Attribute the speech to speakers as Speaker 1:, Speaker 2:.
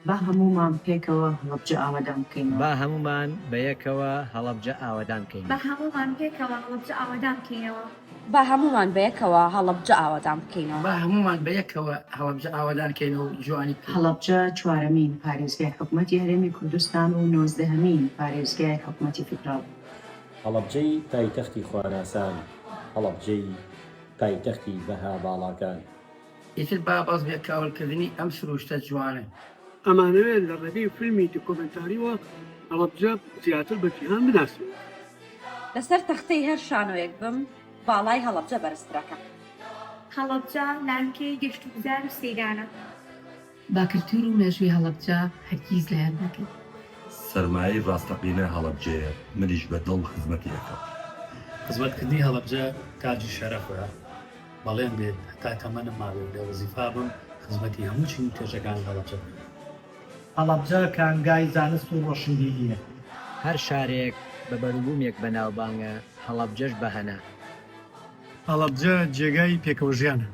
Speaker 1: با هەموومان پێکەوە هەڵەبجە ئاوەدان بکەینەوە.
Speaker 2: با هەموومان بەیەکەوە هەڵەبجە ئاوەدان بکەینەوە.
Speaker 3: با هەموومان پێکەوە هەڵەبجە ئاوەدان بکەینەوە.
Speaker 4: با هەموومان بەیەکەوە هەڵەبجە ئاوەدان بکەینەوە.
Speaker 5: با هەموومان بەیەکەوە هەڵەبجە ئاوەدان کەینەوە و جوانی بکەین.
Speaker 1: هەڵەبجە چوارەمین پارێزگای حکومەتی هەرێمی کوردستان و نۆزدەهەمین پارێزگای حکومەتی فیدراڵ.
Speaker 6: هەڵەبجەی پایتەختی خواناسان، هەڵەبجەی پایتەختی بەها باڵاکان.
Speaker 5: ئیتر با بەس بێ کاولکردنی ئەم سروشتە جوانە.
Speaker 7: ئەمانەوێت لە ڕێگەی فیلمی دیکۆمێنتاریوە هەڵەبجە زیاتر بە جیهان بناسێنین.
Speaker 4: لەسەر تەختەی هەر شانۆیەک بم، باڵای هەڵەبجە بەرزترەکەم.
Speaker 3: هەڵەبجە لانکەی گەشتوگوزار و سەیرانە.
Speaker 8: با کلتور و مێژووی هەڵەبجە هەرگیز لەیاد نەکەین.
Speaker 9: سەرمایەی ڕاستەقینە هەڵەبجەیە، منیش بە دڵ خزمەتی ئەکەم.
Speaker 10: خزمەتکردنی هەڵەبجە تاجی شەرەفە، بەڵێن بێت هەتا تەمەنم مابێ و لە وەزیفا بم خزمەتی هەموو چین و توێژەکانی هەڵەبجە بکەم.
Speaker 11: هەڵەبجە کانگای زانست و ڕۆشنبیرییە.
Speaker 2: هەر شارێک بە بەروبوومێک بەناوبانگە، هەڵەبجەش بە هەنار.
Speaker 7: هەڵەبجە جێگای پێکەوەژیانە.